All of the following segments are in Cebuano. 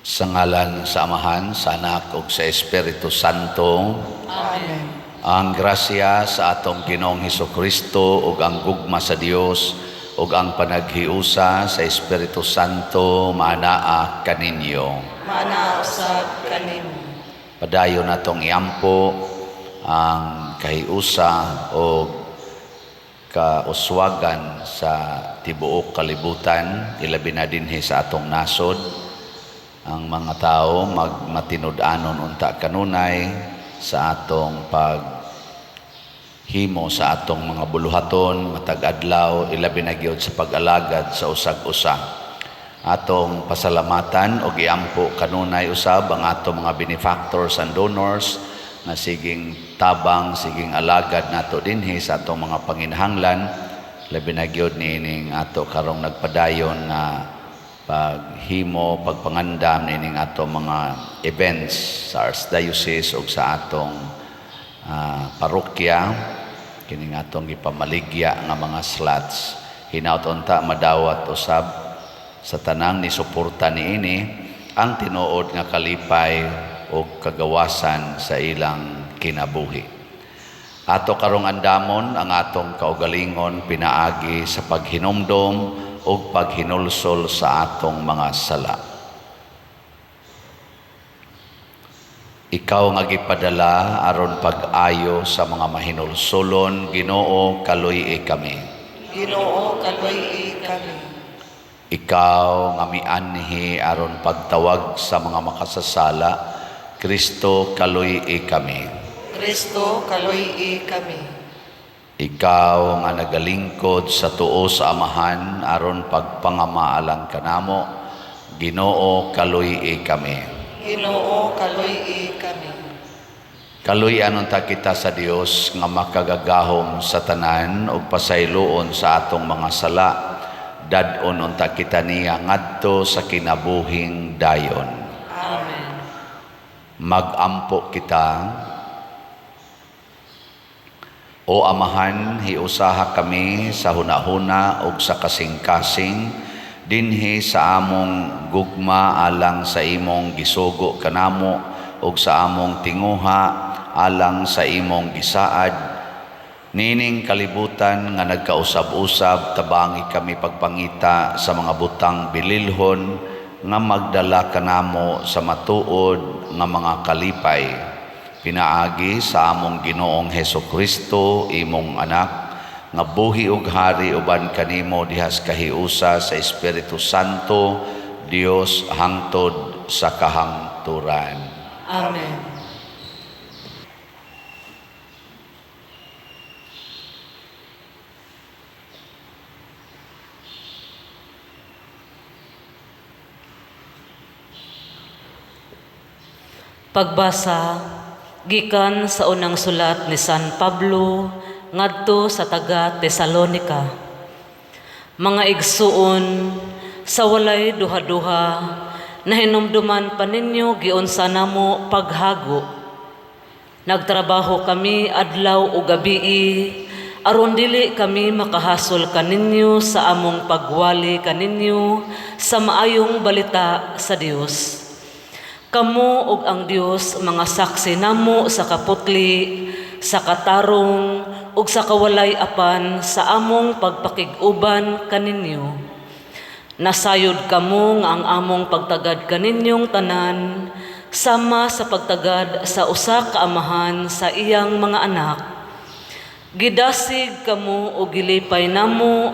Sa ngalan sa Amahan, sa Anak ug sa Espiritu Santo. Amen. Ang grasya sa atong Ginoong Hesukristo ug ang gugma sa Dios ug ang panaghiusa sa Espiritu Santo maanaa kaninyo. Maanaa usab kanimo. Padayon natong iampo ang kahiusa o kauswagan sa tibuok kalibutan, ilabi na dinhi sa atong nasod. Ang mga tao magmatinud-anon unta kanunay sa atong paghimo sa atong mga buluhaton matag adlaw, ilabi na gyud sa pag-alagad sa usag-usa. Atong pasalamatan og iampo kanunay usab ang atong mga benefactors and donors nga siging tabang, siging alagad nato dinhi sa atong mga panginahanglan, labi na gyud niining ato karong nagpadayon nga paghimo, pagpangandam niining atong mga events sa Archdiocese ug sa atong parokya, kining atong gipamaligya nga mga slots. Hinaut unta madawat usab sa tanang ni suporta niini ang tinuod nga kalipay ug kagawasan sa ilang kinabuhi. Ato karong andamon ang atong kaugalingon pinaagi sa paghinumdom ug paghinulsol sa atong mga sala. Ikaw nga gipadala aron pag-ayo sa mga mahinulsolon, Ginoo, kaluy-i kami. Ginoo, kaluy-i kami. Ikaw nga mianhi aron pagtawag sa mga makasasala, Kristo, kaluy-i kami. Kristo, kaluy-i kami. Ikaw nga nagalingkod sa tuo sa Amahan aron pagpangamaalang kanamo, Ginoo, kaluy-i kami. Ginoo, kaluy-i kami. Kaluy-an unta kita sa Dios nga makagagahom sa tanan ug pasayloon sa atong mga sala. Dad-on unta kita niya ngadto sa kinabuhing dayon. Amen. Magampo kita. O Amahan, hiusaha kami sa hunahuna ug sa kasing-kasing dinhi sa among gugma alang sa imong gisugo kanamo ug sa among tinguha alang sa imong gisaad. Nining kalibutan nga nagkausab-usab, tabangi kami pagpangita sa mga butang bililhon nga magdala kanamo sa matuod nga mga kalipay. Pinaagi sa among Ginoong Hesukristo, imong anak, nga buhi ug hari uban kanimo dihas kahiusa sa Espiritu Santo, Dios hangtod sa kahangturan. Amen. Pagbasa gikan sa unang sulat ni San Pablo ngadto sa taga Tesalonika. Mga igsuon, sa walay duha-duha, nahinumduman pa ninyo giunsa namo paghago. Nagtrabaho kami adlaw o gabii, aron dili kami makahasol kaninyo sa among pagwali kaninyo sa maayong balita sa Dios. Kamo ug ang Dios mga saksi namo sa kaputli, sa katarong ug sa kawalay apan sa among pagpakig-uban kaninyo. Nasayod kamo nga ang among pagtagad kaninyong tanan sama sa pagtagad sa usa ka amahan sa iyang mga anak. Gidasig kamo og gilipay namo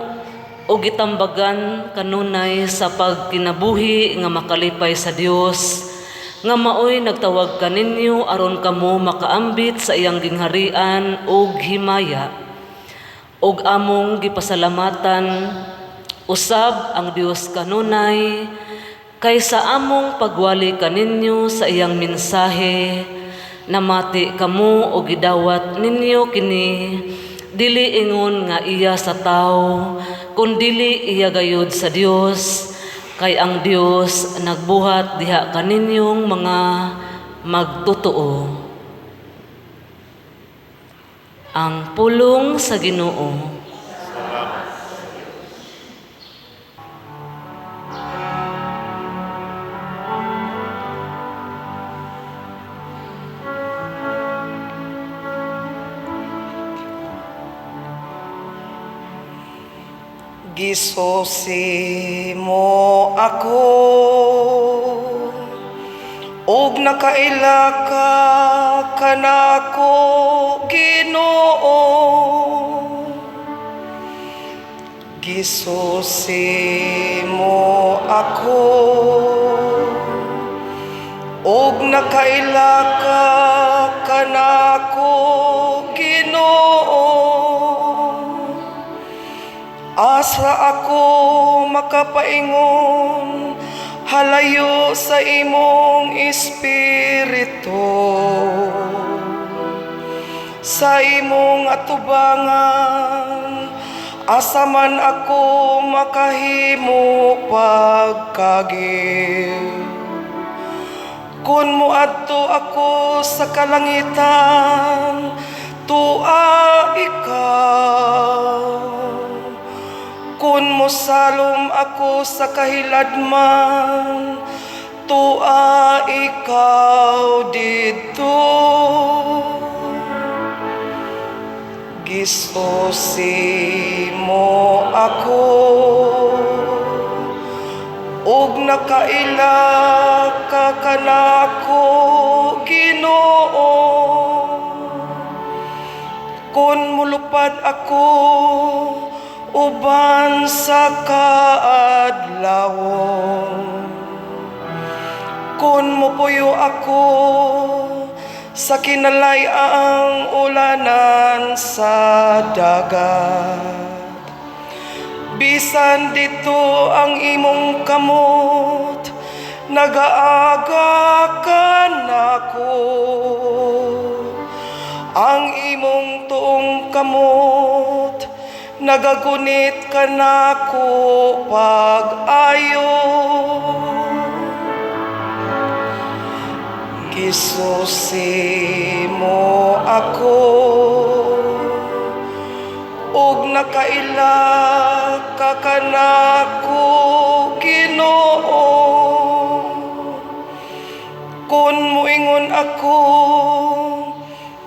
o gitambagan kanunay sa pagkinabuhi nga makalipay sa Dios, nga maoy nagtawag kaninyo aron kamo makaambit sa iyang gingharian ug himaya. Ug among gipasalamatan usab ang Dios kanunay kay sa among pagwali kaninyo sa iyang mensahe, namati kamo og gidawat ninyo kini, dili ingon nga iya sa tawo, kundili iya gayud sa Dios, kay ang Dios nagbuhat diha kaninyong mga magtotoo. Ang pulong sa Ginoo. Salamat. Gisusi mo ako ug nakaila ka kanako, Ginoo. Gisusi mo ako ug nakaila ka kanako, Ginoo. Asa ako makapaingon halayo sa imong espiritu? Sa imong atubangan, asa man ako makahimo pagkagil? Kung moadto ako sa kalangitan, tua ikaw. Kung mosalom ako sa kahiladman, tua ikaw didto. Gisusi mo ako ug nakaila ka kanako, Ginoo. Kung mulupad ako uban sa kaadlawon, kung mupuyo ako sa kinalay-ang ulanan sa dagat, bisan didto ang imong kamot nagaaga kanako. Ang imong tuong kamot nagagunit kanako pag-ayo. Gisusi mo ako ug nakaila ka kanako, Ginoo. Kung muingon ako,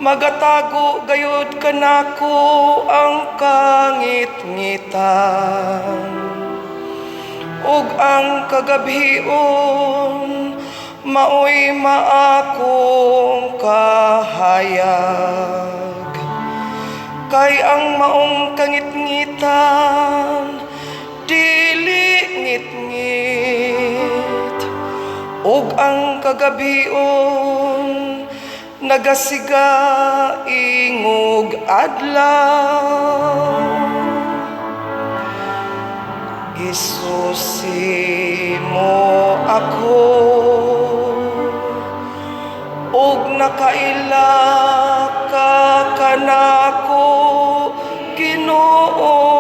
magatago gayud kanako ang kangitngitan ug ang kagabhion maoy maakong kahayag. Kay ang maong kangitngitan dili ngitngit, ug ang kagabhion nagasiga ingog adlaw. Gisusi mo ako ug nakaila ka kanako, Ginoo.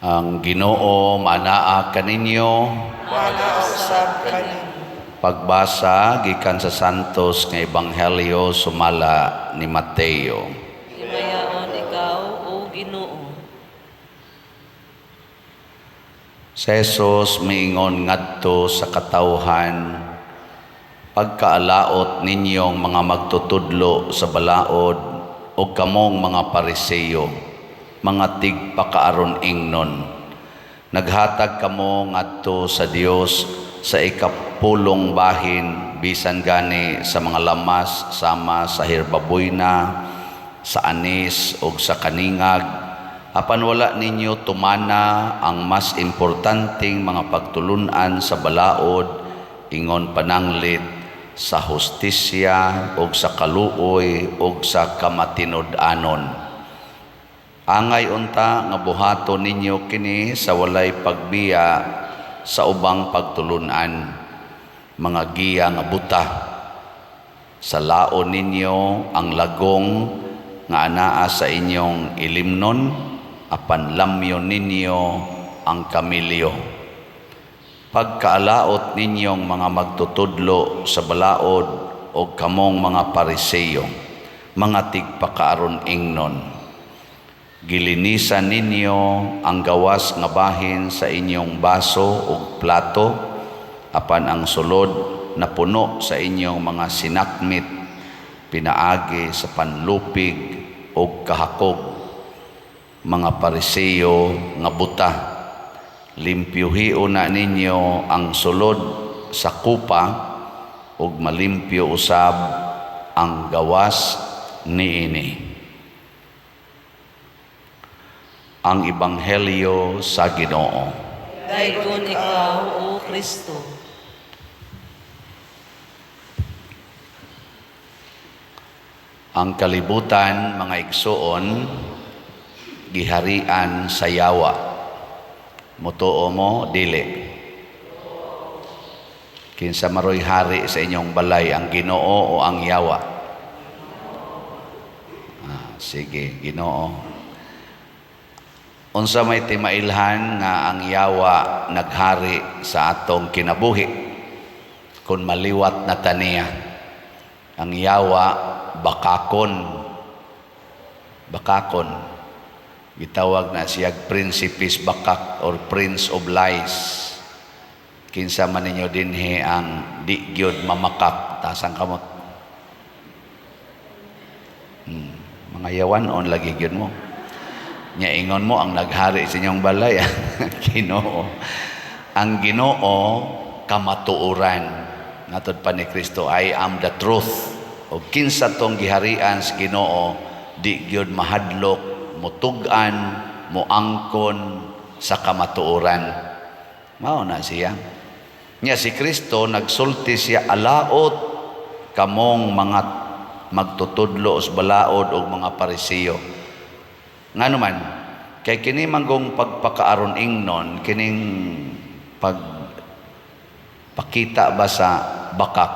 Ang Ginoo manaa kaninyo. Manaa usab kaninyo. Pagbasa gikan sa Santos nga Ebanghelyo sumala ni Mateo. Himayaon ikaw, O Ginoo. Si Jesus miingon ngadto sa katawhan, pagkaalaot ninyong mga magtutudlo sa balaod o kamong mga Pariseyo, mga tigpakaaron ingnon. Naghatag kamo ngadto sa Dios sa ikapulong bahin bisan gani sa mga lamas sama sa herbabuyna, sa anis ug sa kaningag, apan wala ninyo tumana ang mas importanteng mga pagtulun-an sa balaod, ingon pananglit sa hustisya ug sa kaluoy ug sa kamatinud-anon. Angay unta nga buhaton ninyo kini sa walay pagbiya sa ubang pagtulun-an, mga giya nga buta. Salaon ninyo ang lagong nga anaa sa inyong ilimnon, apan lamyon ninyo ang kamilyo. Pagkaalaot ninyong mga magtutudlo sa balaod o kamong mga Pariseyo, mga tigpakaaron ingnon. Gilinisan ninyo ang gawas nga bahin sa inyong baso ug plato, apan ang sulod na puno sa inyong mga sinakmit pinaagi sa panlupig ug kahakog. Mga Pariseyo nga buta, limpyuhion na ninyo ang sulod sa kupa ug malimpyo usab ang gawas niini. Ang Ebanghelyo sa Ginoo. Daygon ikaw, O Kristo. Ang kalibutan, mga igsuon, giharian sa yawa. Mutuo mo, dili. Kinsa maroy hari sa inyong balay, ang Ginoo o ang yawa? Sige, Ginoo. Unsa may timailhan nga ang yawa naghari sa atong kinabuhi? Kung maliwat na taniya, ang yawa bakakon. Bakakon. Gitawag na siya Principis Bakak or Prince of Lies. Kinsa man ninyo dinhi ang di gyud mamakak, tasang kamot. Mga yawan-on lagi gyud mo. Nya ingon mo ang naghari sa inyong balay, Ginoo. Ang Ginoo kamatuoran. Natod pa ni Kristo, I am the truth. O kinsa tong giharian sa Ginoo, di gyud mahadlok, mutug-an, muangkon sa kamatuoran. Mao na siya. Nya si Kristo nagsulti siya, alaot kamong mga magtutudlo sa balaod og mga Parisiyo. Ngano man, kay kini manggong pagpakaaron ingnon, kining pagpakita ba sa bakak,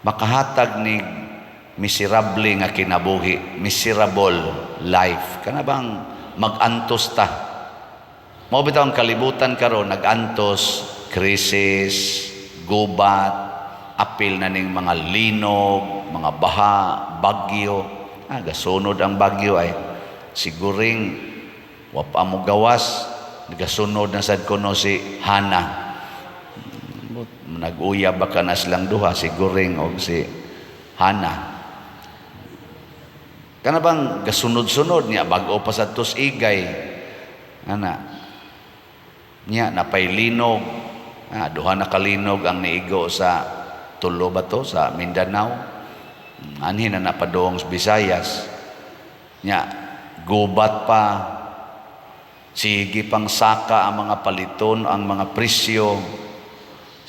makahatag ni miserable nga kinabuhi, miserable life. Kana bang mag-antos ta? Mao bitaw ang kalibutan karon nag-antos, krisis, gubat, apil na ning mga linog, mga baha, bagyo. Gasunod ang bagyo ay siguring wa pa mo gawas, nagasunod na sad kuno si Hana. Nag-uyab ba ka na silang duha, si Guring og si Hana. Kana bang gasunod-sunod niya bag-o pa sa tos igay. Ana. Niya napay linog. Duha na kalinog ang niigo sa tulo ba to sa Mindanao. Anhi na napadong sa Visayas. Niya gubat pa, sige pang saka ang mga paliton, ang mga presyo,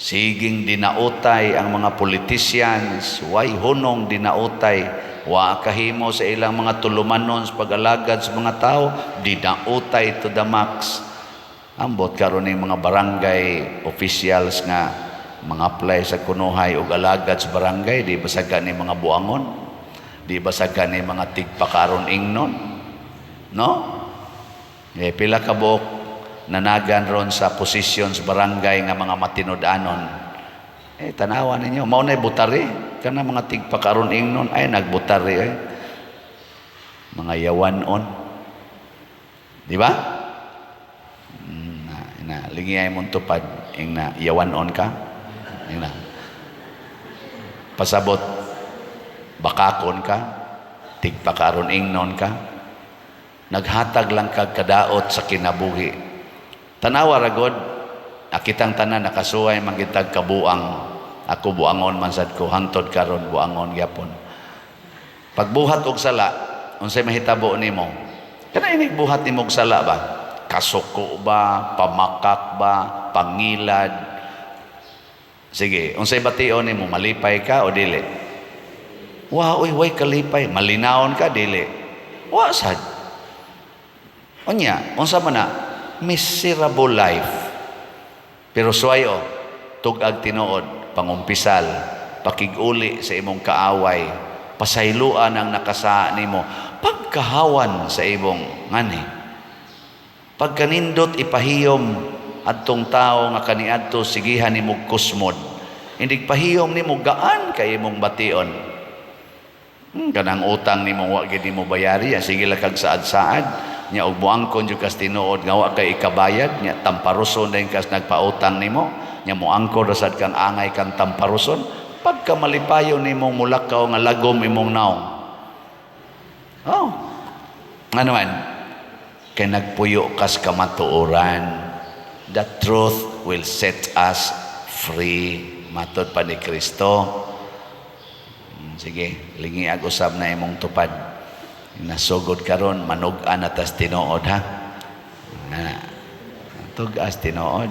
siging dinautay ang mga politicians, way hunong dinautay, wa kahimo sa ilang mga tulumanon sa pag-alagad sa mga tao, dinautay to the max. Ambot karon ning mga barangay officials nga mga apply sa kunuhay og alagad sa barangay, di basaga ni mga buangon, di basaga ni mga tigpakaron ingnon. No? Pila ka buok nanagan ron sa posisyon sa barangay nga mga matinud-anon. Tanawa ninyo, mao na'y butari. Kana mga tigpakaron ingnon, ay nagbutari ay. Mga yawanon. Di ba? Na, lingi ay mong tupad, ing na yawanon ka. Ing na. Pasabot, bakakon ka, tigpakaron ingnon ka. Naghatag lang kag kadaot sa kinabuhi. Tanawa ragod, akitang tanan nakasuway mangitag kabuang. Ako buangon man sad ko, hangtod karon buangon gyapon. Pagbuhat og sala, unsay mahitabo nimo? Kana inig buhat nimo og sala ba? Kasuko ba, pamakak ba, pangilad? Sige, unsay bation nimo, malipay ka o dili? Wa oy, way kalipay, malinawon ka dili? Wa sad. Unya, unsa man na? Miserable life. Pero suwayo, tug-ag tinuod, pangumpisal, Pakig-uli sa imong kaaway, pasayloan ang nakasaa nimo, pagkahawan sa imong ngani. Pagkanindot ipahiyom adtong tawo nga kaniadto sigihan nimo kusmod. Indig pahiyom nimo, gaan kay imong bation. Kanang utang nimo wa gid nimo bayari, sige lang kag saad-saad nya, og muangkon jud kas tinuod nga wa kay ikabayad nya, tamparuson din kas nagpautang nimo nya, muangkon ra sad kang angay kang tamparuson. Pagka malipayon nimong mulakaw nga lagom imong naong. Oh, ano man kay nagpuyo kas kamatuoran. The truth will set us free, matod pa ni Kristo. Sige, lingiag usab na imong tupad. Nasugod karon, manug-an na tas tinuod, ha. Na tug-as tinuod.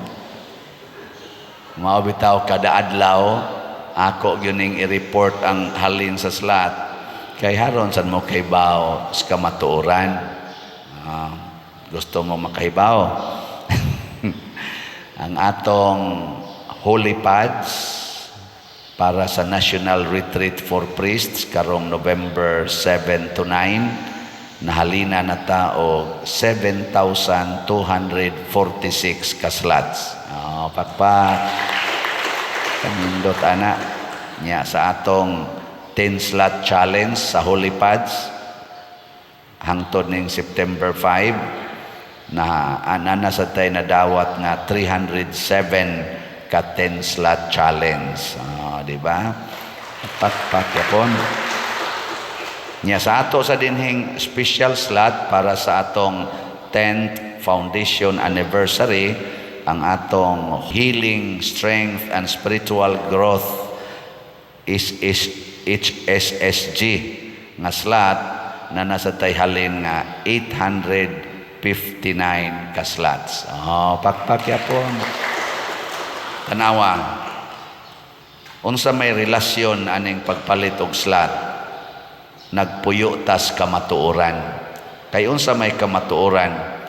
Mao bitaw kada adlaw ako gyud ning i-report ang halin sa slot kay haron sad mo kahibaw sa kamatuoran. Ah, gusto mo makahibaw? Ang atong holy pads para sa National Retreat for Priests karong November 7 to 9, nahalina na ta og 7,246 ka slots. Oh, pakpak. Kanindot ana. Nya sa atong 10 slot challenge sa Holy Pads hangtod ning September 5 na ana na sa tay nadawat nga 307 ka 10 slot challenge. Ah, di ba? Pakpak yapon. Nya sa ato sa dinhing special slot para sa atong 10th foundation anniversary, ang atong healing, strength and spiritual growth is HSSG nga slot na nasa tay halin nga 859 ka slots. Oh, pakpak yapon. Tanawa. Unsa may relasyon aning pagpalit og slot? Nagpuyo tas kamatuoran. Kay unsa may kamatuoran?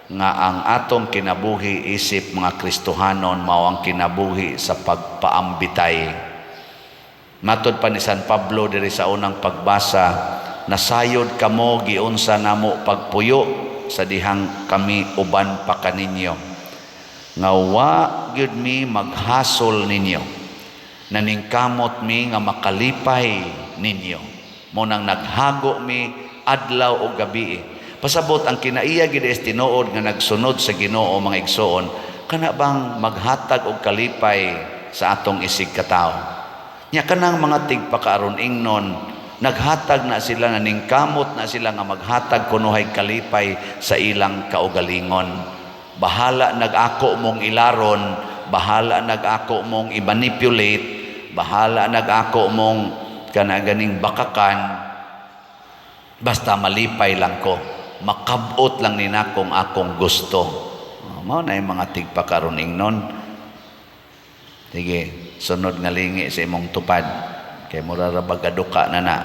Nga ang atong kinabuhi isip mga Kristohanon mao ang kinabuhi sa pagpaambitay. Matod pa ni San Pablo diri sa unang pagbasa, "Nasayod kamo giunsa namo pagpuyo sa dihang kami uban pa kaninyo. Nga wa gyud mi maghasol ninyo. Naningkamot mi nga makalipay ninyo. Mao nang naghago mi adlaw o gabi." Pasabot ang kinaiya gid is tinuod nga nagsunod sa Ginoo, mga igsoon, kana bang maghatag og kalipay sa atong isig katawo. Nya kanang mga tigpakaaron ingnon, naghatag na sila, naningkamot na sila nga maghatag kunuhay kalipay sa ilang kaugalingon. Bahala nag-ako mong ilaron, bahala nag-ako mong i-manipulate, bahala nag-ako mong kana ganing bakakan, basta malipay lang ko, makabot lang ni nakong akong gusto. Oh, mao na yung mga tigpakaron ingnon. Sige, sunod nga lingi sa imong tupad. Kay mura ra bagaduka na na.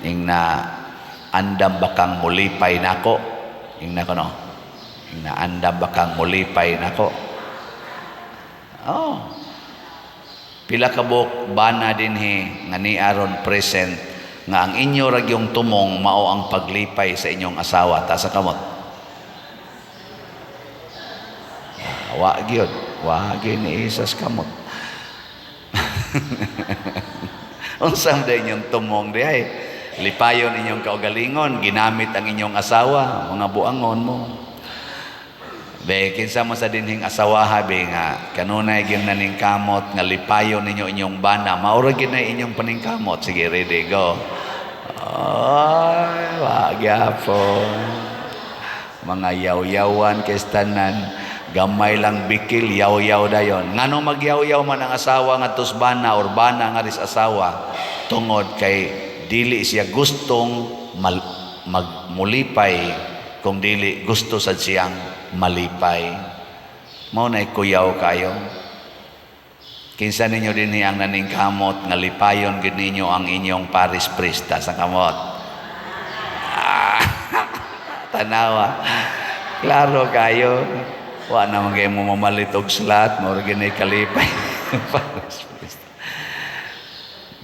Ing na andam ba kang mulipay nako? Ing na kono. Ing na andam ba kang mulipay nako? Oh. Pila ka buok bana dinhi nga ni aron present nga ang inyo ra gyung tumong mao ang paglipay sa inyong asawa? Ta sa kamot. Wa gyud, wa gyud ni isas kamot. Unsa man inyong tumong diay? Lipayon inyong kaugalingon, ginamit ang inyong asawa, mga buangon mo. Be, kinsa mo sa dinhing asawaha be nga kanunay gyud naningkamot nga lipayon ninyo inyong bana, mao ra gyud na inyong paningkamot. Sige, ready, go. Ay, wa gyapon. Mga yaw-yawan kay tanan, gamay lang bikil, yaw-yaw dayon. Ngano magyaw-yaw man ang asawa nga bana or bana nga ris asawa? Tungod kay dili siya gustong magmulipay kung dili gusto sad siyang malipay. Mao nay kuyaw kayo. Kinsa ninyo dinhi ang naningkamot nga lipayon gid ninyo ang inyong parish priest sa kamot? Ah, tanawa. Klaro kayo. Wa naman kayo mo mamalit og slot, mao ra gini kalipay. Parish priest.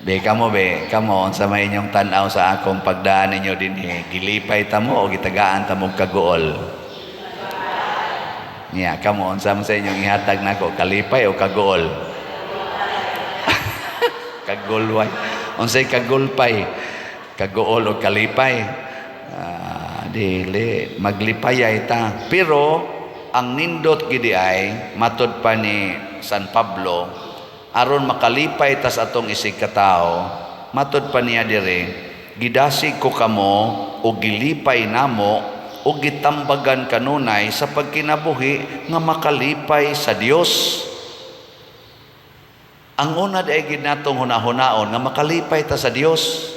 Be, kamo be, kamo unsa may inyong tan-aw sa akong pagdaan ninyo dinhi? Gilipay ta mo o gitagaan ta mo kaguol? Nya, kamo unsa man sa inyong ihatag nako, kalipay o kaguol? Kagulway. Unsay kagulpay? Kaguol o kalipay? Ah, dili maglipayay ta. Pero ang nindot gidi ay matod pa ni San Pablo, aron makalipay tas atong isig katao, matod pa niya dire, "Gidasig ko kamo o gilipay namo o gitambagan kanunay sa pagkinabuhi nga makalipay sa Dios." Ang una ay gid natong hunahunaon nga makalipay ta sa Dios.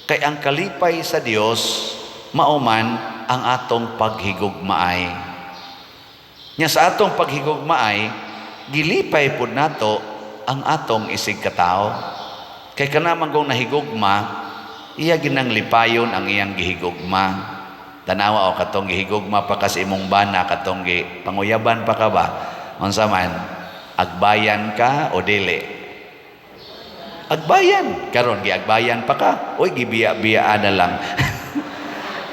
Kay ang kalipay sa Dios mao man ang atong paghigugmaay. Nya sa atong paghigugmaay, gilipay pud nato ang atong isig katao. Kay kana man kung nahigugma, iya ginang lipayon ang iyang gihigugma. Tanawa o katong gihigugma pa kas imong bana, katong gi panguyaban pa ka ba? Unsa man, agbayan ka o dili? Agbayan. Karon giagbayan pa ka. Uy, gibiya-biyaan na lang.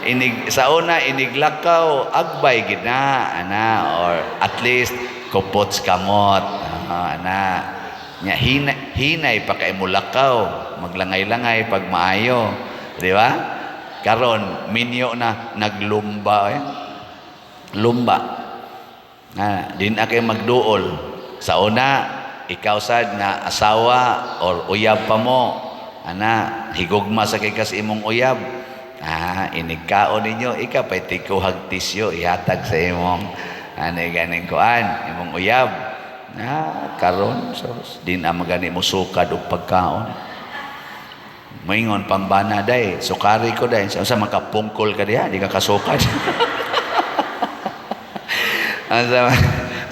Inig sa una iniglakaw, agbay gid na ana, or at least kupots kamot. Ah, ana nya hinay, hinay pa kay mulakaw, maglangay-langay pag maayo, di ba? Karon minyo na, naglumba eh. Lumba na din na kay magduol. Sa una, ikaw sad nga asawa or uyab pa mo ana, higugma sa kay kas imong uyab. Ah, inig kaon ninyo, ikaw pa'y tikuhag tisyo, ihatag sa imong ani ganing kuan, imong uyab. Ah, karon so di na magani mo sukad og pagkaon. Moingon pambana day, sukari ko day. Sa makapungkol ka diha, di ka kasukad. Asa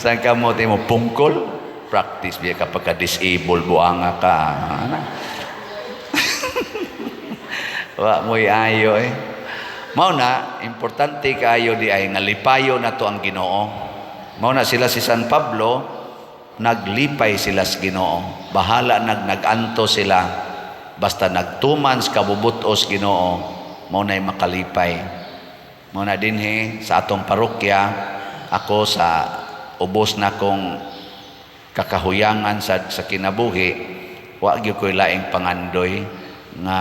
saan ka mo mo pungkol? Practice biya kapag ka disable, buanga ka. Ana. Wa mo'y ayo eh. Mao na, importante kaayo di ay nga lipayo na to ang Ginoo. Mao na sila si San Pablo, naglipay sila sa Ginoo. Bahala nag-anto sila, basta nagtuman sa kabubutos Ginoo, mao na'y makalipay. Mao na dinhi sa atong parokya, ako sa ubos na kong kakahuyangan sa kinabuhi, wa gyud ko'y laing pangandoy nga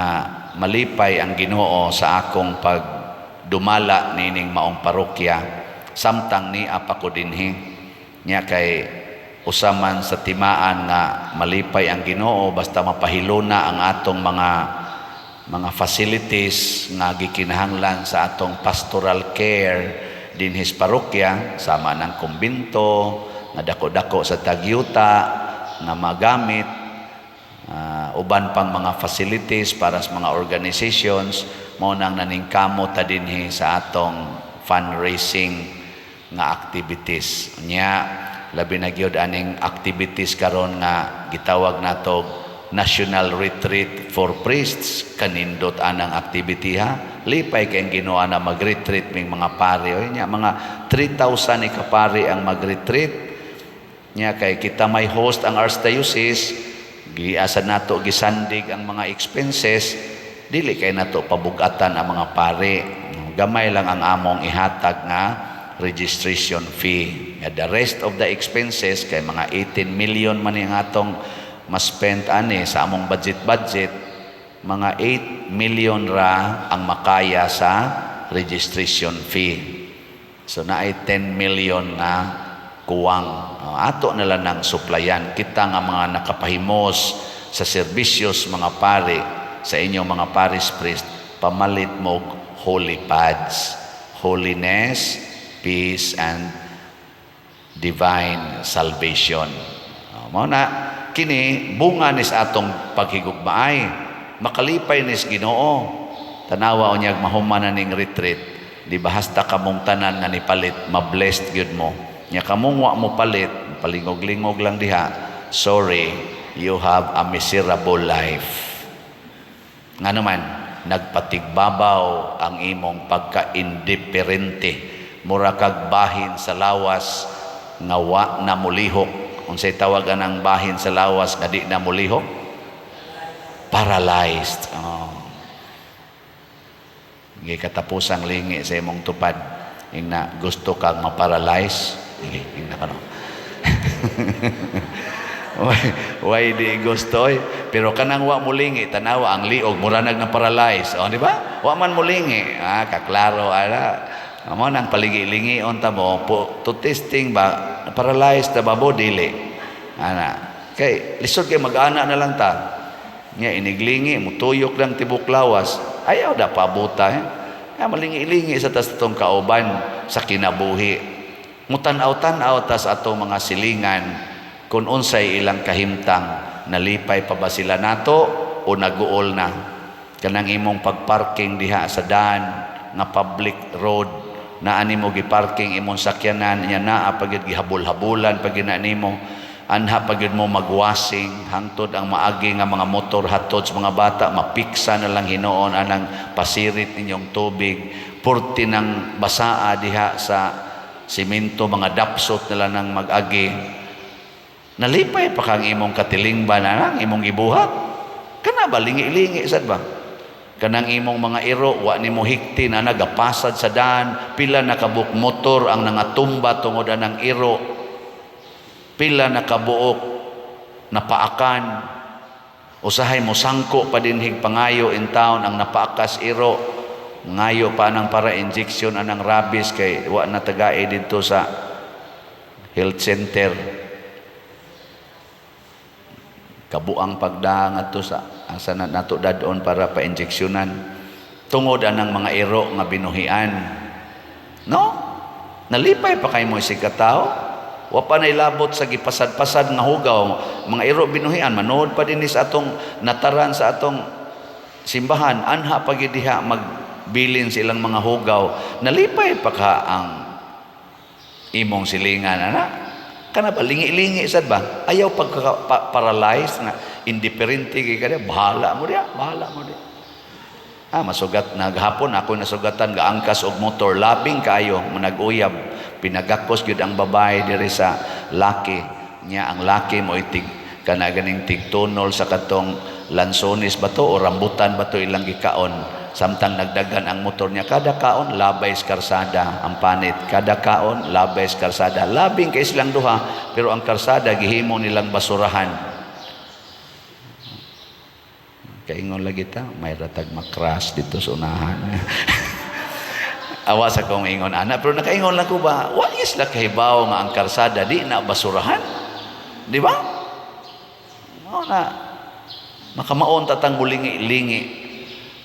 malipay ang Ginoo sa akong pagdumala nining maong parokya samtang ni apa ko dinhi. Nya kay usaman sa timaan nga malipay ang Ginoo basta mapahiluna ang atong mga facilities nga gikinahanglan sa atong pastoral care dinhi sa parokya, sama ng kumbinto nga dako-dako sa tagyuta nga magamit, uban pang mga facilities para sa mga organizations. Mao nang naningkamot ta dinhi sa atong fundraising nga activities. Nya labi na gyud aning activities karon nga gitawag nato National Retreat for Priests. Kanindot anang activity ha. Lipay kay Ginoo na mag-retreat ming mga pare. Oy, nya mga 3,000 ni kapare ang mag-retreat. Nya kay kita may host ang archdiocese, giasa nato gisandig ang mga expenses, dili kay nato pabugatan ang mga pare. Gamay lang ang among ihatag nga registration fee. Nga the rest of the expenses, kay mga 18 million man ang atong ma-spend ani sa among budget-budget, mga 8 million ra ang makaya sa registration fee. So naay 10 million nga kuwang. Ato na lang ng suplayan. Kita nga mga nakapahimos sa serbisyos mga pare, sa inyong mga parish priest, pamalit mo holy pads. Holiness, peace, and divine salvation. Mao na, kini bunga nis atong paghigugmaay. Makalipay nis Ginoo. Tanawa unyag mahuman na ning retreat, di ba hasta kamong tanan nga nipalit, ma-blessed gyud mo. Nya kamong wa mo palit, palingog-lingog lang diha, sorry, you have a miserable life. Nga naman, nagpatigbabaw ang imong pagka-indiferente. Mura kag bahin sa lawas nga wa na mulihok. Unsay tawag ang bahin sa lawas nga di na mulihok? Paralyzed. Oh. Sige, katapusang lingi sa imong tupad. Ingna, gusto kang ma-paralyze? Sige, ingna ka no. Why di gusto eh? Pero kanang wa mulingi, tanawa ang liog, mura nag na paralyze. O, di ba? Wa man mulingi. Ah, kaklaro ara. Amo nang paligi-lingi unta mo po, to testing ba paralyzed na ba bo dili. Ana. Kay lisod kay mag-ana na lang ta. Nya iniglingi mutuyok lang tibok lawas. Ayaw da pabuta eh. Kaya malingi-lingi sa tas atong kauban sa kinabuhi. Mutan-aw-tan-aw tas atong mga silingan kung unsay ilang kahimtang, nalipay pa ba sila nato o naguol na. Kanang imong pagparking diha sa daan nga public road na ani mo giparking imong sakyanan nya naa pagid gihabol-habulan pag na nimo, anha pagid mo magwasing hangtod ang maagi nga mga motor hatod sa mga bata, mapiksa na lang hinuon anang pasirit ninyong tubig, purti ng basaa diha sa simento, mga dapsot na lang ng mag-agi. Nalipay pa kang imong katilingban na lang imong gibuhat? Kana ba lingi-lingi sad ba? Kanang imong mga iro wa nimo hikti na nagapasad sa daan, pila na kabuok motor ang nangatumba tungod anang iro, pila na kabuok napaakan. Usahay mo sangko pa dinhig pangayo in town ang napaakas iro, ngayo pa nang para injection anang rabies kay wa na tagae didto sa health center. Kabuang pagdaang adto sa asa na nato dadon para pa-injeksyonan tungod anang mga iro nga binuhian, no? Nalipay pa kay mo isig katao? Wa pa nailabot sa gipasad-pasad nga hugaw, mga iro binuhian manood pa dinhi sa atong nataran sa atong simbahan, anha pa gyud diha magbilin silang mga hugaw. Nalipay pa ka ang imong silingan ana? Kana ba lingi-lingi sad ba? Ayaw pagka paralyzed nga indiferente kay kada, bahala mo diya, bahala mo diya. Ah, masugat naghapon ako nasugatan gaangkas og motor, labing kaayo managuyab, pinagakos gyud ang babae diri sa laki niya. Ang laki mo itig kana ganing tigtunol sa katong lansones ba to o rambutan ba to ilang gikaon. Samtang nagdagan ang motor niya, kada kaon labay sa karsada ang panit, kada kaon labay sa karsada, labing kay silang duha, pero ang karsada gihimo nilang basurahan. Kaingon lagi ta, may ratag makras dito sa unahan. Awa sa kong ingon ana, pero nakaingon lang ko ba, wa sila kahibaw nga ang karsada di na basurahan, di ba? Mao na makamaon tatang mulingi-lingi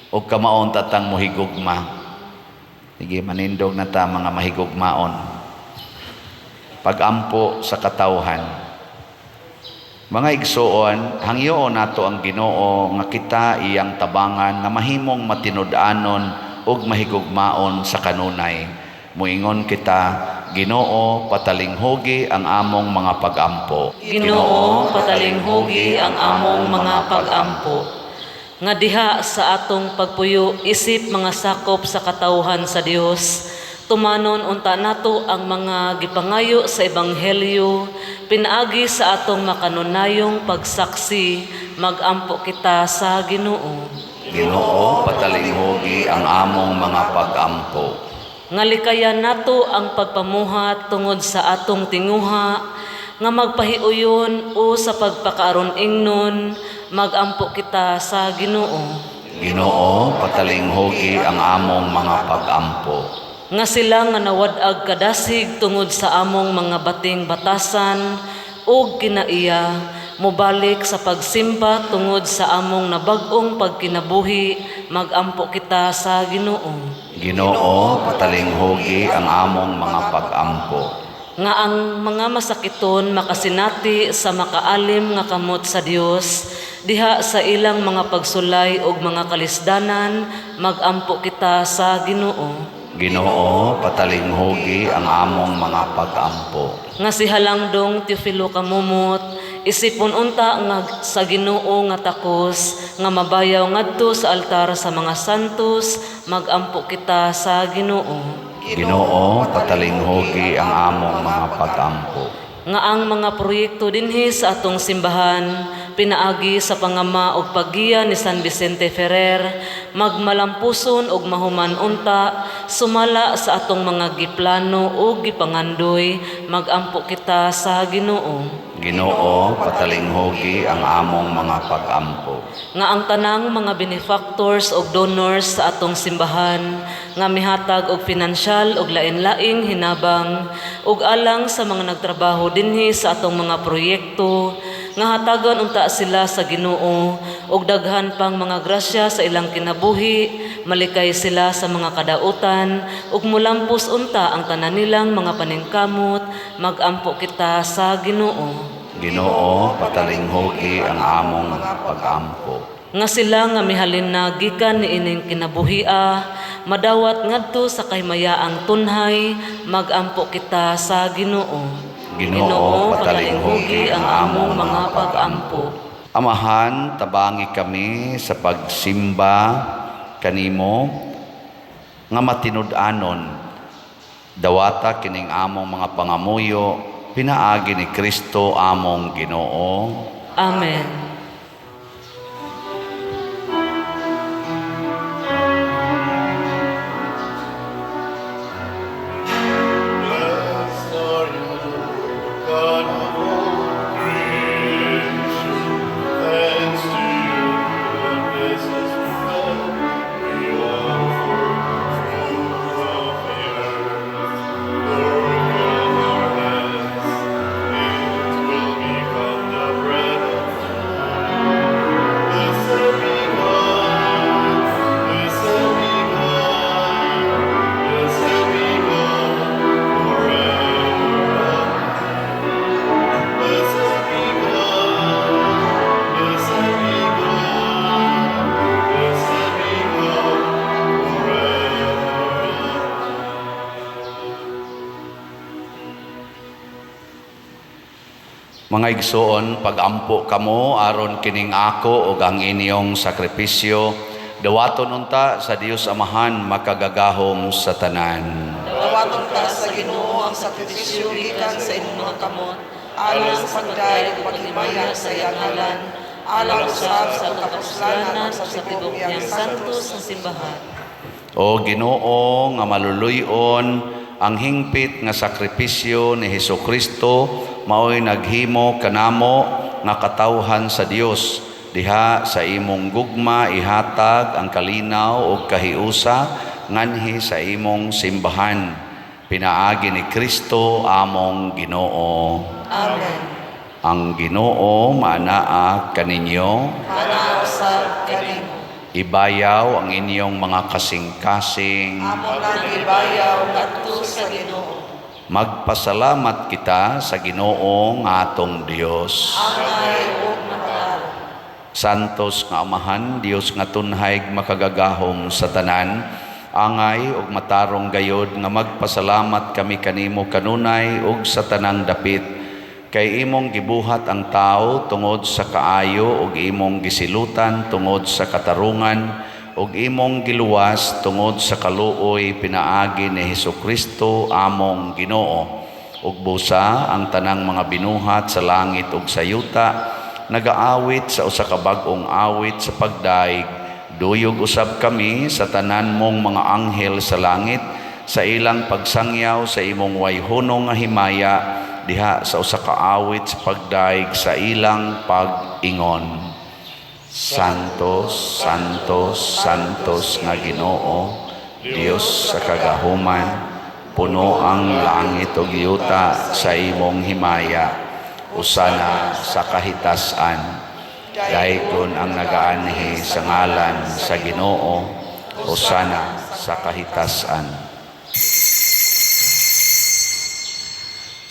o kamaon tatang muhigugma. Sige, manindog na ta mga mahigugmaon. Pagampo sa katawhan. Mga igsuon, hangyoon nato ang Ginoo nga kita iyang tabangan nga mahimong matinud-anon ug mahigugmaon sa kanunay. Muingon kita, Ginoo, patalinghugi ang among mga pagampo. Ginoo, patalinghugi ang among mga pagampo. Nga diha sa atong pagpuyo isip mga sakop sa katawhan sa Dios, tumanon unta nato ang mga gipangayo sa ebanghelyo pinaagi sa atong makanunayong pagsaksi, magampo kita sa Ginoo. Ginoo, patalinghugi ang among mga pagampo. Nga likayan nato ang pagpamuhat tungod sa atong tinguha nga magpahiuyon o sa pagpakaaron ingnon, magampo kita sa Ginoo. Ginoo, patalinghugi ang among mga pagampo. Nga sila nga nawad-ag kadasig tungod sa among mga bating batasan ug kinaiya, mobalik sa pagsimba tungod sa among nabag-ong pagkinabuhi, magampo kita sa Ginoo. Ginoo, patalinghugi ang among mga pagampo. Nga ang mga masakiton makasinati sa makaalim nga kamot sa Dios diha sa ilang mga pagsulay ug mga kalisdanan, magampo kita sa Ginoo. Ginoo, patalinghugi ang among mga pagampo. Nga si Halangdong Teofilo Camomot isipon unta nga sa Ginoo nga takos nga mabayaw ngadto sa altar sa mga santos, magampo kita sa Ginoo. Ginoo, patalinghugi ang among mga pagampo. Nga ang mga proyekto dinhi sa atong simbahan Pinaagi sa pangama ug paggiya ni San Vicente Ferrer, magmalampuson ug mahuman unta sumala sa atong mga giplano ug gipangandoy, magampo kita sa Ginoo. Ginoo, patalinghugi ang among mga pagampo. Nga ang tanang mga benefactors ug donors sa atong simbahan nga mihatag og pinansyal ug lain-laing hinabang ug alang sa mga nagtrabaho dinhi sa atong mga proyekto, nga hatagan unta sila sa Ginoo og daghan pang mga grasya sa ilang kinabuhi, malikay sila sa mga kadautan ug mulampos unta ang tanan nilang mga paningkamot, magampo kita sa Ginoo. Ginoo, patalinghugi ang among pagampo. Nga sila nga mihalin na gikan niining kinabuhia madawat ngadto sa kahimayaang tunhay, magampo kita sa Ginoo. Ginoo, patalinghugi ang among mga pagampo. Amahan, tabangi kami sa pagsimba kanimo nga matinud-anon. Dawata kining among mga pangamuyo pinaagi ni Kristo among Ginoo. Amen. Blessed are you, Lord God of all creation. Thanks to you and blessings from we offer fruit of the earth. Work of our hands, it will become the bread of life. Blessed be God, blessed be God, blessed be God forever. Blessed be God, blessed be God, blessed be God forever. Mga igsoon, pagampo kamo aron kining ako ug ang inyong sakripisyo dawaton unta sa Dios Amahan makagagahom sa tanan. Dawaton ta sa Ginoo ang sakripisyo gikan sa imong mga kamot, alang sa pagdayeg ug paghimaya sa iyang ngalan, alang usab sa atong kapuslanan ug sa tibuok niyang santos santos nga simbahan. O Ginoo nga maluluy-on, ang hingpit nga sakripisyo ni Hesukristo maoy naghimo kanamo nga katawhan sa Dios. Diha sa imong gugma ihatag ang kalinaw ug kahiusa nganhi sa imong simbahan pinaagi ni Kristo among Ginoo. Amen. Ang Ginoo maanaa kaninyo. Maanaa usab kanimo. Ibayaw ang inyong mga kasing-kasing. Amo nang gibayaw ngadto sa Ginoo. Magpasalamat kita sa Ginoo nga atong Dios. Angay ug matarong. Santos nga Amahan, Dios nga tunhay makagagahom sa tanan, angay ug matarong gayod nga magpasalamat kami kanimo kanunay ug sa tanang dapit. Kay imong gibuhat ang tao tungod sa kaayo ug imong gisilutan tungod sa katarungan ug imong giluwas tungod sa kaluoy pinaagi ni Hesukristo among Ginoo. Ug busa ang tanang mga binuhat sa langit ug sa yuta nagaawit sa usa ka bag-ong awit sa pagdaig. Duyog usab kami sa tanan mong mga anghel sa langit sa ilang pagsangyaw sa imong wayhunong nga himaya diha sa usa ka awit sa pagdaig sa ilang pag-ingon. Santos, Santos, Santos nga Ginoo, Dios sa kagahuman, puno ang langit ug yuta sa imong himaya. Hosana sa kahitasan. Daygon ang nagaanhi sa ngalan sa Ginoo. Hosana sa kahitasan.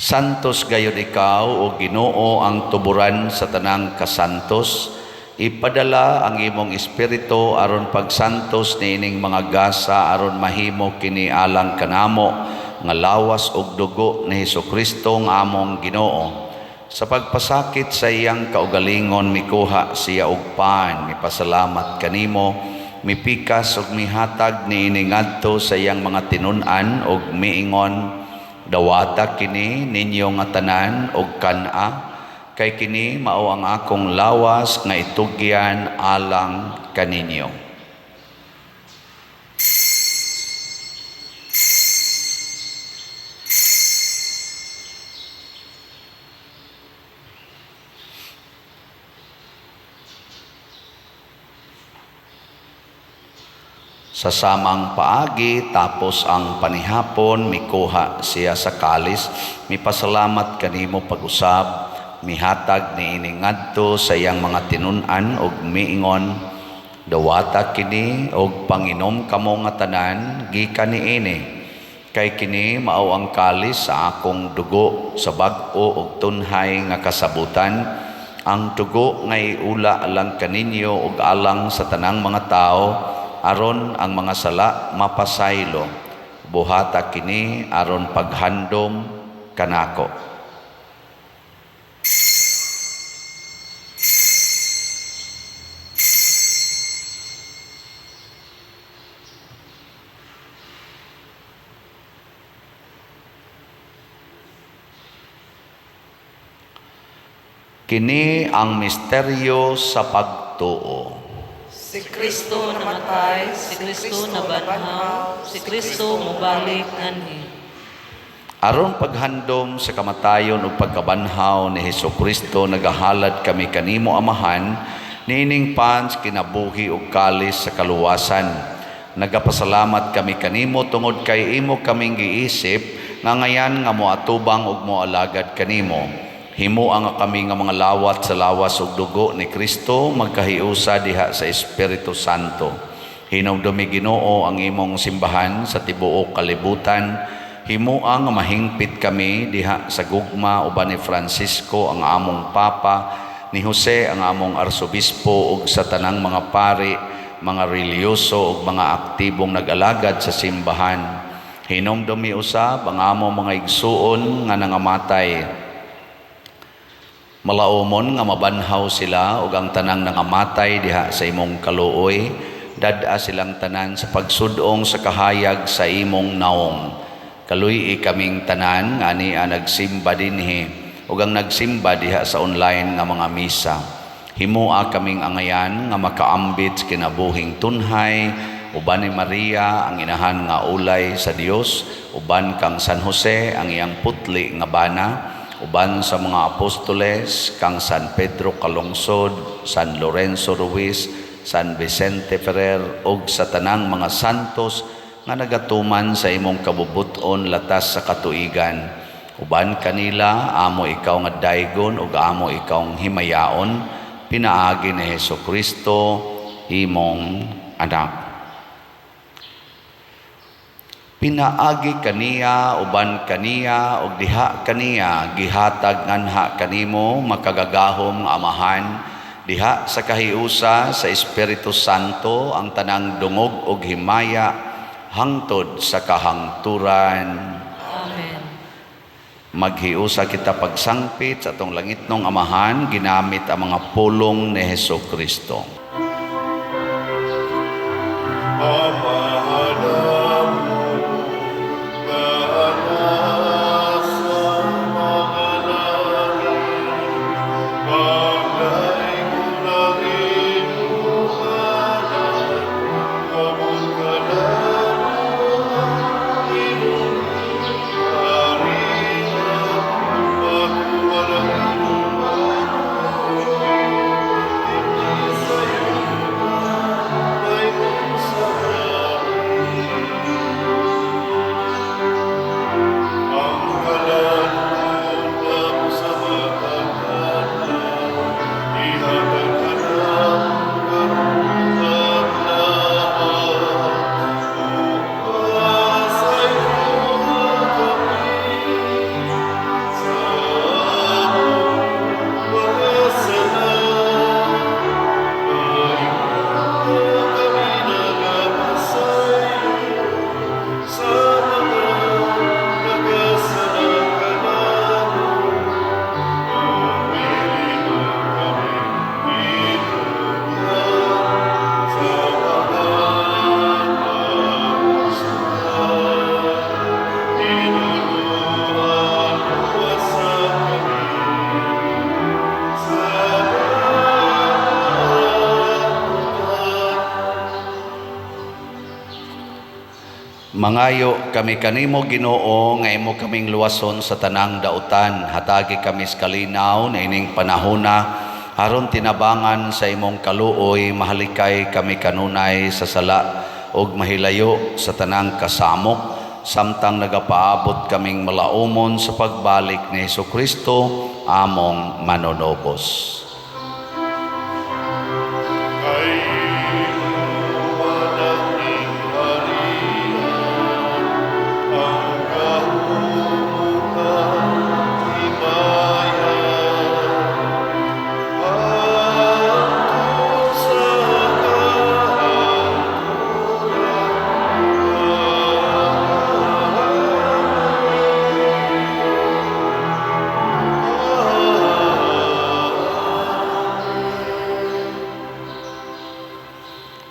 Santos gayud ikaw o Ginoo, ang tuburan sa tanang kasantos. Ipadala ang imong espiritu aron pagsantos niining mga gasa aron mahimo kini alang kanamo nga lawas ug dugo ni Hesukristo nga among Ginoo. Sa pagpasakit sa iyang kaugalingon mikuha siya og pan, mipasalamat kanimo, mipikas ug mihatag niini ngadto sa iyang mga tinun-an ug miingon: "Dawata kini ninyo nga tanan og kan-a. Kay kini mao ang akong lawas nga itugyan alang kaninyo. Sa samang paagi, tapos ang panihapon, mikuha siya sa kalis, mipasalamat kanimo pag-usab, mihatag niini ngadto sa iyang mga tinun-an og miingon, dawata kini og panginom kamo nga tanan gikan niini, kay kini mao ang kalis sa akong dugo sa bag-o og tunhay nga kasabutan, ang dugo nga iula alang kaninyo og alang sa tanang mga tawo, aron ang mga sala mapasaylo. Buhata kini aron paghandom kanako. Kini ang misteryo sa pagtuo. Si Kristo namatay, Si Kristo nabanhaw, si Kristo mobalik nganhi. Aron paghandom sa kamatayon ug pagkabanhaw ni Hesukristo, nagahalad kami kanimo, Amahan, niining pans kinabuhi ug kalis sa kaluwasan. Nagapasalamat kami kanimo tungod kay imo kaming giisip nga ngayan nga moatubang ug moalagad kanimo. Himoa nga kami nga mga lawat sa lawas ug dugo ni Kristo magkahiusa diha sa Espiritu Santo. Hinumdumi, Ginoo, ang imong simbahan sa tibuok kalibutan. Himoa nga mahingpit kami diha sa gugma uban ni Francisco ang among Papa, ni Jose ang among Arsobispo ug sa tanang mga pari, mga relihiyoso ug mga aktibong nag-alagad sa simbahan. Hinumdumi usab ang among mga igsuon nga nangamatay. Malaumon nga mabanhaw sila ug ang tanang nangamatay diha sa imong kaluoy, dad-a silang tanan sa pagsudong sa kahayag sa imong naong. Kaluy-i kaming tanan nga ania nagsimba dinhi ug ang nagsimba diha sa online nga mga misa. Himoa kaming angayan nga makaambit sa kinabuhing tunhay uban ni Maria ang inahan nga ulay sa Dios, uban kang San Jose ang iyang putli nga bana, uban sa mga apostoles kang San Pedro Calungsod, San Lorenzo Ruiz, San Vicente Ferrer ug sa tanang mga santos nga nagatuman sa imong kabubut-on latas sa katuigan. Uban kanila amo ikaw nga daygon ug amo ikaw himayaon, pinaagi ni Hesukristo imong anak. Pinaagi kaniya, uban kaniya ug diha kaniya, gihatag nganha kanimo, makagagahom nga Amahan, diha sa kahiusa sa Espiritu Santo, ang tanang dungog ug himaya hangtod sa kahangturan. Amen. Maghiusa kita pagsangpit sa atong langitnong Amahan ginamit ang mga pulong ni Hesukristo. Amahan namo nga nasa mga langit, pagdaygon ang imong ngalan, moabot kanamo ang imong gingharian, mahuman ang imong dinhi sa Mangayo kami kanimo, Ginoo, nga imo kaming luwason sa tanang dautan. Hatagi kami sa kalinaw na ining panahona aron tinabangan sa imong kaluoy mahalikay kami kanunay sa sala ug mahilayo sa tanang kasamok samtang nagapaabot kaming malaumon sa pagbalik ni Hesukristo among manunubos. Kay imo man ang gingharian, ang gahom ug himaya, hangtod sa kahangturan.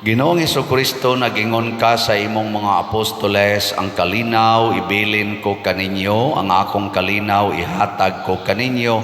Ginoong Hesukristo, nagingon ka sa imong mga apostoles, "Ang kalinaw ibilin ko kaninyo, ang akong kalinaw ihatag ko kaninyo.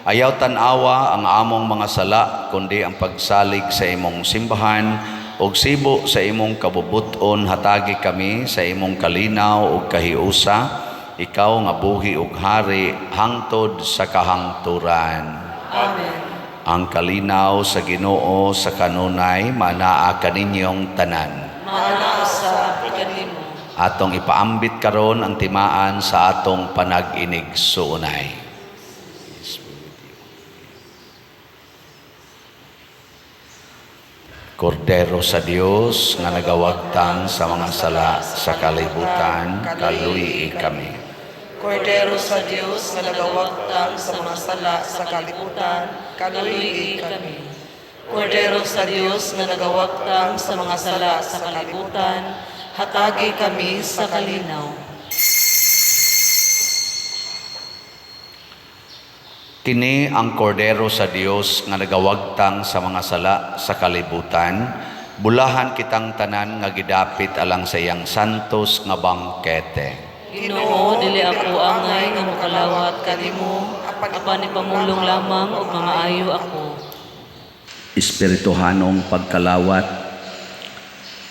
Ayaw tan-awa ang among mga sala, kundi ang pagsalig sa imong simbahan, ug sibo sa imong kabubut-on hatagi kami sa imong kalinaw ug kahiusa, ikaw nga buhi ug hari hangtod sa kahangturan." Amen. Ang kalinaw sa Ginoo sa kanunay manaa kaninyong tanan. Maanaa usab kanimo. Atong ipaambit karon ang timaan sa atong panag-inigsuonay. Kordero sa Dios nga nagawagtang sa mga sala sa kalibutan, kaluyi kami. Kordero sa Dios nga nagawagtang sa mga sala sa kalibutan, kaluyi kami. Kordero sa Dios nga nagawagtang sa mga sala sa kalibutan, hatagi kami sa kalinaw. Kini ang Kordero sa Dios nga nagawagtang sa mga sala sa kalibutan. Bulahan kitang tanan nga gidapit alang sa iyang santos nga bangkete. Ginoo, dili ako angay nga mokalawat kanimo, apan ipamulong lamang ug mamaayo ako. Espirituhanong pagkalawat.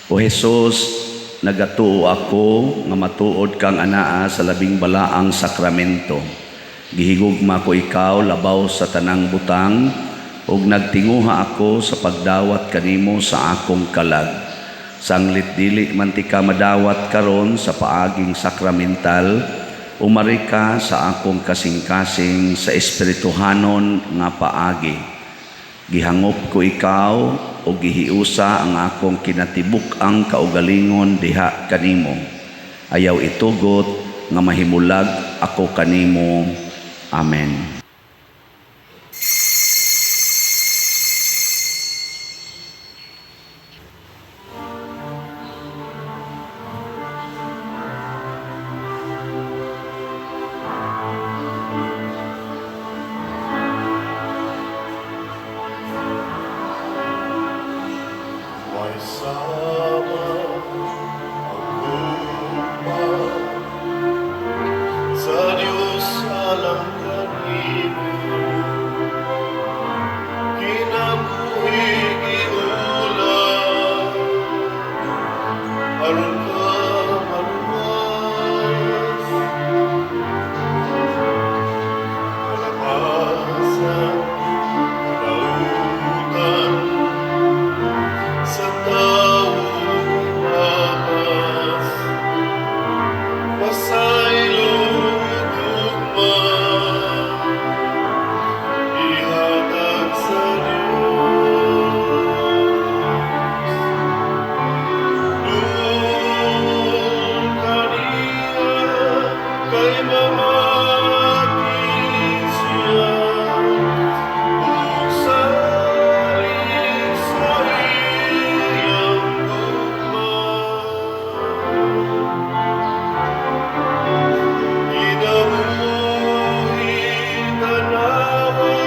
O Jesus, nagatuo ako nga matuod kang anaa sa labing balaang sakramento. Gihigugma ko ikaw labaw sa tanang butang ug nagtinguha ako sa pagdawat kanimo sa akong kalag. Sanglit dili man tika madawat karon sa paaging sakramental, umari ka sa akong kasing-kasing sa espirituhanon nga paagi. Gihangop ko ikaw o gihiusa ang akong kinatibuk-ang kaugalingon diha kanimo. Ayaw itugot nga mahimulag ako kanimo. Amen. May sama ang gugma sa Diyos alang kanimo, kinabuhi giulam aron ka maluwas, kalapasan, kalautan sa tawo ipapas, pasaylo gugma ihatag sa Diyos. Dul kaniya kay mamati siya ug salig sa iyang gugma. Kinabuhi tanawa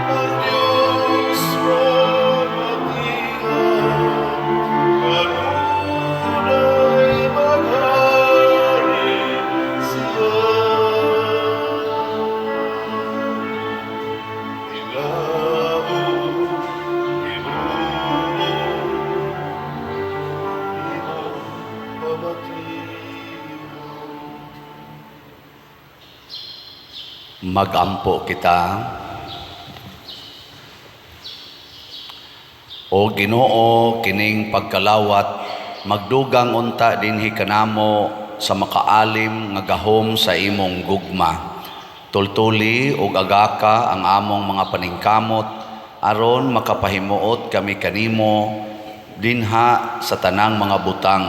ang Diyos mamatian, kanunay maghari siya. Ilaw, Ginoo, imong pamatian. Magampo kita. O Ginoo, kining pagkalawat magdugang unta dinhi kanamo sa makaalim nga gahom sa imong gugma. Tultuli ug agaka ang among mga paningkamot aron makapahimuot kami kanimo dinha sa tanang mga butang,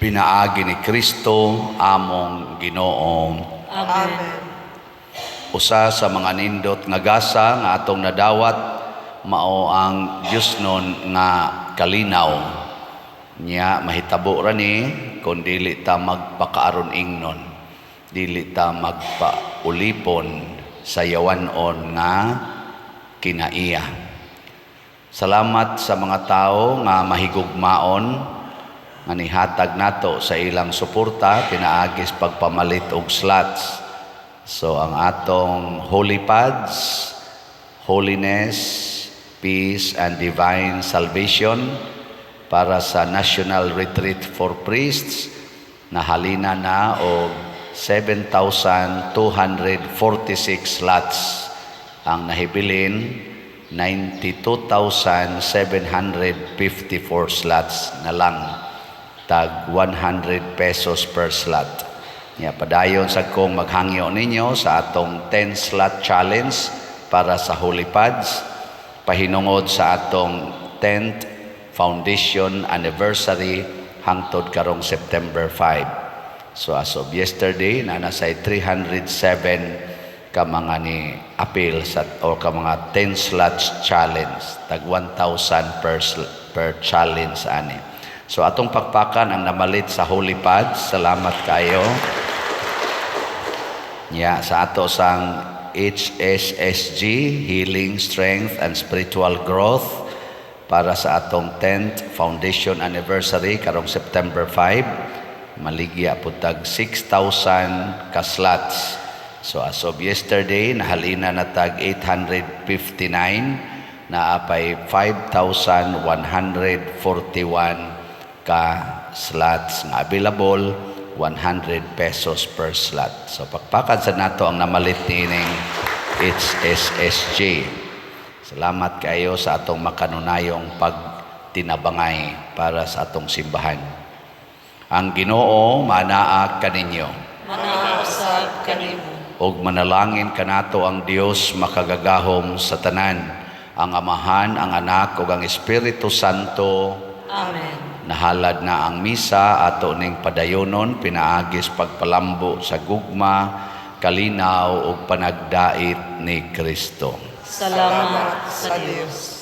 pinaagi ni Kristo among Ginoo. Amen. Amen. Usa sa mga nindot nga gasa nga atong nadawat mao ang Diosnon nga kalinaw. Nya mahitabo ra ni kon dili ta magpakaaron ingnon, dili ta magpaulipon sa yawan-on nga kinaiya. Salamat sa mga tao nga mahigugmaon nga nihatag nato sa ilang suporta pinaagis pagpamalit og slots. So ang atong Holy Pads, Holiness, Peace and Divine Salvation para sa National Retreat for Priests, nahalina na og 7,246 slots. Ang nahibilin, 92,754 slots na lang, tag 100 pesos per slot. Ya, padayon sa kong maghangyo ninyo sa atong 10 slot challenge para sa Holy Pads pahinungod sa atong 10th foundation anniversary hangtod karong September 5. So as of yesterday, naa na say 307 ka mga ni appeal sa or ka mga 10 slots challenge, tag 1,000 per challenge ani. So atong pakpakan ang namalit sa Holy Pads. Salamat kayo. Ya, sa ato sang HSSG, Healing, Strength and Spiritual Growth, para sa atong 10th Foundation Anniversary karong September 5, maligya pud tag 6,000 ka slots. So as of yesterday, nahalina na tag 859, naa pay 5,141 ka slots nga available, 100 pesos per slot. So pakpakan sa nato ang namalit niining HSSG. Salamat kayo sa atong makanunayong pagtinabangay para sa atong simbahan. Ang Ginoo manaa kaninyo. Manaa usab kanimo. Ug manalangin kanato ang Dios makagagahom sa tanan, ang Amahan, ang Anak ug ang Espiritu Santo. Amen. Nahalad na ang misa, ato ning padayonon pinaagis pagpalambo sa gugma, kalinaw ug panagdait ni Kristo. Salamat sa Dios.